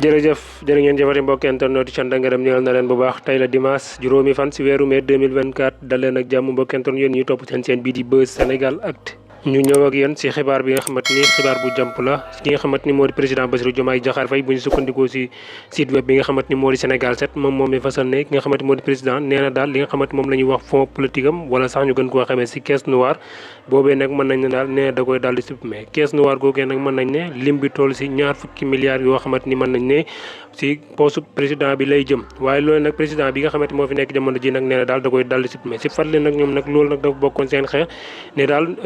jërëjëf jërë ngeen jëfati mbokk internet yi cant ak ngërëm ñeel na leen bu baax tey la dimanche juróomi fan si weeru mai 2024 dal leen ak jàmm mbokk internet yéen ñuy topp seen bii di Buzz Sénégal Actu ñu ñëw ak yéen si xibaar bi nga xamante ni xibaar bu jàmp la ki nga xamante ni moo di président Bassirou Diomaye Diakhar Faye bu ñu sukkandikoo si site web bi nga xamante ni moo di Sénégal 7 moom mi fasal ne ki nga xamante moo di président nee na daal li nga xamante moom la ñuy wax fond politique am wala sax ñu gën koo xamee si caisse noire boobee nag mën nañ ne daal nee na da koy daal di supprimer caisse noire googee nag mën nañ ne lim bi toll si ñaar fukki milliards yoo xamante ni mën nañ ne si poste président bi lay jëm waaye loolu nag président bi nga xamante moo fi nekk jamono ji nag nee na daal da koy daal di supprimer si fàttali nag ñoom nag loolu nag dafa bokkoon seen xeex ne daal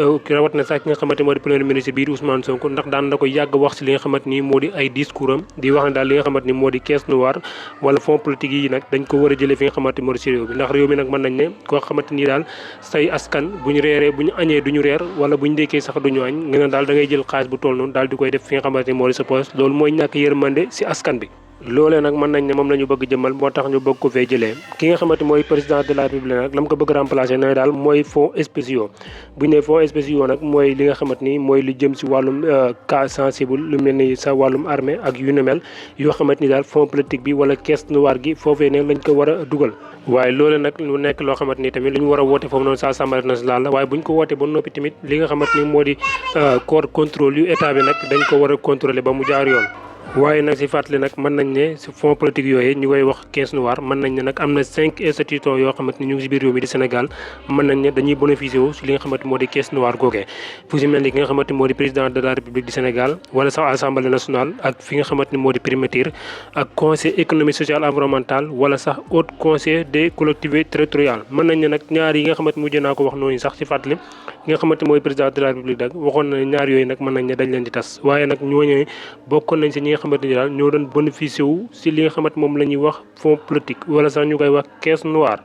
rawat na sax ki nga xamante moo di premier ministre bii di Ousmane Sonko ndax daan da koy yàgg wax si li nga xamante ni moo di ay discours am di wax ne daal li nga xamante ni moo di caisse noire wala fonds politique yi nag dañ ko war a jëlee fi nga xamante moo di si réew bi ndax réew mi nag mën nañ ne koo xamante ni daal say askan bu ñu reeree bu ñu añee duñu reer wala bu ñu ndekkee sax duñu añ nga ne daal da ngay jël xaalis bu toll noonu daal di koy def fi nga xamante ni moo di sa poche loolu mooy ñàkk yërmande si askan bi loolee nag mën nañ ne moom la ñu bëgg jëmal moo tax ñu bëgg ko fee jëlee ki nga xamante mooy président de la république nag la mu ko bëgg remplacer na daal mooy fonds spéciaux bu ñu nee fonds spéciaux nag mooy li nga xamante ni mooy lu jëm si wàllum cas sensible lu mel ni sa wàllum armée ak yu ne mel yoo xamante ni daal fonds politique bi wala caisse noire gi foofee ne lañ ko war a dugal waaye loolu nag lu nekk loo xamante ni tamit lu ñu war a woote foofu noonu sa assemblée nationale la waaye bu ñu ko wootee ba noppi tamit li nga xamante ni moo di corps contrôle yu état bi nag dañ ko war a contrôler ba mu jaar yoon waaye nag si fàttali nag mën nañ ne si fonds politique yooyu ñu koy wax caisse noire mën nañ ne nag am na 5 institutions yoo xamante ni ñu ngi si biir réew mi di Sénégal mën nañ ne dañuy bénéficier wu si li nga xamante moo di caisse noire googee fu si mel ni ki nga xamante moo di président de la république du Sénégal wala sax assemblée nationale ak fi nga xamante ni moo di primature ak conseil économique social environnemental wala sax haut conseil des collectivités territoriales mën nañ ne nag ñaar yi nga xamante mujjee naa ko wax noonu sax si fàttali ki nga xamante mooy président de la république dag waxoon na ñaar yooyu nag mën nañ ne dañ leen di tas waaye nag ñooñu bokkoon nañ si ñi nga xamante ni daal ñoo doon bénéficié wu si li nga xamante moom la ñuy wax fonds politique wala sax ñu koy wax caisse noire